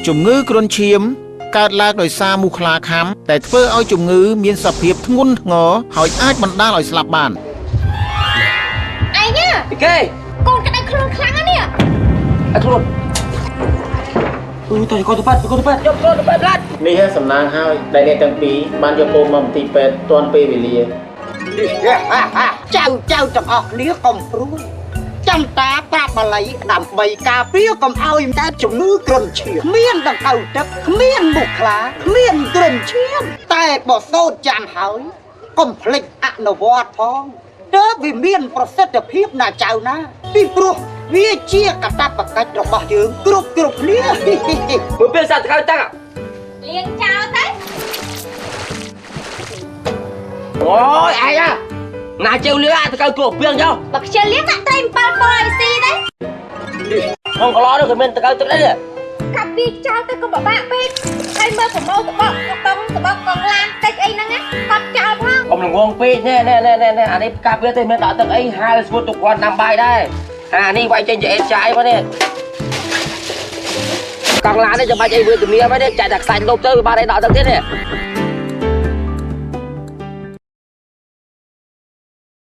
ជំងឺគ្រុនឈាមកើតឡើងដោយសារមូសខ្លាខាំដែលធ្វើឲ្យជំងឺមានសភាពធ្ងន់ធ្ងរហើយអាចបណ្ដាលឲ្យស្លាប់បាន ឯងណា ពីគេ កូនក្តៅខ្លួនខ្លាំងណាស់នេះ អត់ខ្លួនអឺតើកូនទៅប៉ាត់កូនទៅប៉ាត់យកកូនទៅប៉ាត់ឡាត់ នេះសំណាងហើយដែលអ្នកទាំងពីរបានយកកូនមកមន្ទីរពេទ្យទាន់ពេលវេលា ចៅចៅទាំងអស់គ្នាកុំព្រួយចាំតាប្រាប់បាលីដើម្បីការពារកុំឲ្យកើតជំងឺគ្រុនឈាមមានដង្កូវទឹកគ្មានមុខខ្លាគ្មានគ្រុនឈាមតែបើសូត្រចាំហើយកុំភ្លេចអនុវត្តផងទើបវាមានប្រសិទ្ធភាពណាចៅណាពីព្រោះវាជាកតបកិច្ចរបស់យើងគ្រប់គ្រប់គ្នា មើលពេលសាក់តកៅតាំង លាងចោលទៅ អូយឯងណាជើលៀងអាតកៅគោពៀងចុះ បើខ្ជិលលាងដាក់ត្រី7ពណ៌ឲ្យស៊ីទៅ ក្នុងកឡនោះក៏មានតកៅទឹកដែរ កាប់វាចោលទៅកុំបបាក់ពេកហើយមើលប្រមោតបកកង់តបកកង់ឡានតិចអីហ្នឹងណាកត់ចោលផង កុំល្ងងពេកណែណែណែណែអានេះកាប់វាទេមានដាក់ទឹកអីហាលស្ងួតទុកគាត់ដាំបាយដែរអានេះវាយចេញជាអេតចាយមកនេះកង់ឡាននេះចាំបាច់អីវាទំនាមទេចាក់តែខ្សាច់លុបទៅវាបានអីដាក់ទឹកទៀតនេះ